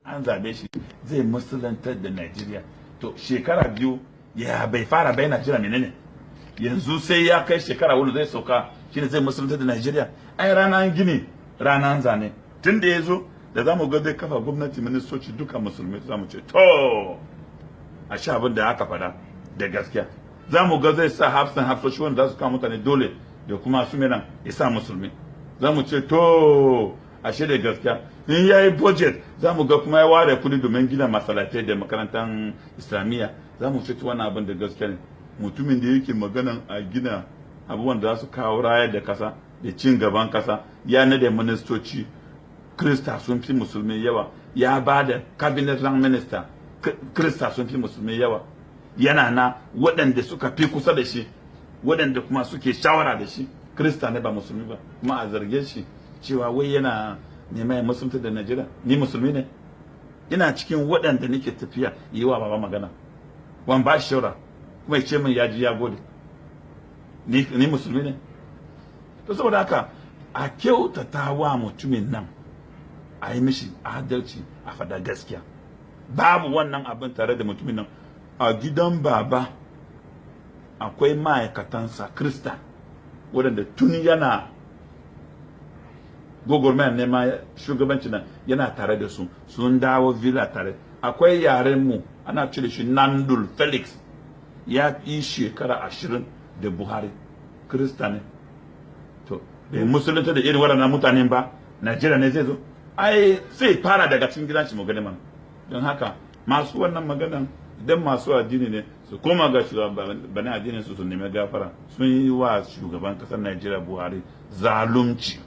An zabe shi zai musulantar da Najeriya. To, shekara 2 ya bai fara bai, Najeriya menene? Yanzu sai ya kai shekara wani zai sauka shine zai musulantar da Najeriya? Ai ranar gini ranar zane. Tun da ya zo da zamu ga zai kafa gwamnati, ministoci duka musulmi, zamu ce to, a sha abin da aka faɗa da gaskiya. Za mu ga zai sa hafsan hafsoshi wanda za su kawo mutane dole da kuma su nan ya sa musulmi, za mu ce to, ashe da gaskiya. In ya yi budget, za mu ga kuma ya ware kudi domin gina masalatai da makarantar islamiyya, za mu ce wannan abin da gaskiya ne. Mutumin da yake maganan a gina abubuwan da za su kawo rayar da kasa da cin gaban kasa, ya nade ministoci Krista sun fi musulmi yawa, ya ba da cabinet rank minister Krista sun fi musulmi yawa, yana na waɗanda suka fi kusa da shi, waɗanda kuma suke shawara da shi Krista ne ba musulmi ba, kuma a zarge shi cewa wai yana neman ya musulunta da Najeriya. Ni musulmi ne, ina cikin waɗanda nake tafiya yi wa baba magana, wan ba shi shawara, kuma ya ce min ya ji ya gode. Ni musulmi ne. To, saboda haka a kyautata wa mutumin nan, a yi mishi adalci, a faɗa gaskiya. Babu wannan abin tare da mutumin nan. A gidan baba akwai ma'aikatansa Krista waɗanda tun yana gwagwarmayar nema shugabanci nan yana tare da su, sun dawo villa tare. Akwai yarenmu ana cire shi Nandul Felix, ya yi shekara 20 da Buhari, Krista ne. To, bai musulunta da irin waɗannan mutanen ba, Najeriya ne zai zo? Ai sai fara daga cikin gidan shi mu gani mana. Don haka masu wannan maganan, idan masu addini ne, su koma ga shugabannin addinin su, su nemi gafara. Sun yi wa shugaban kasar Najeriya Buhari zalunci.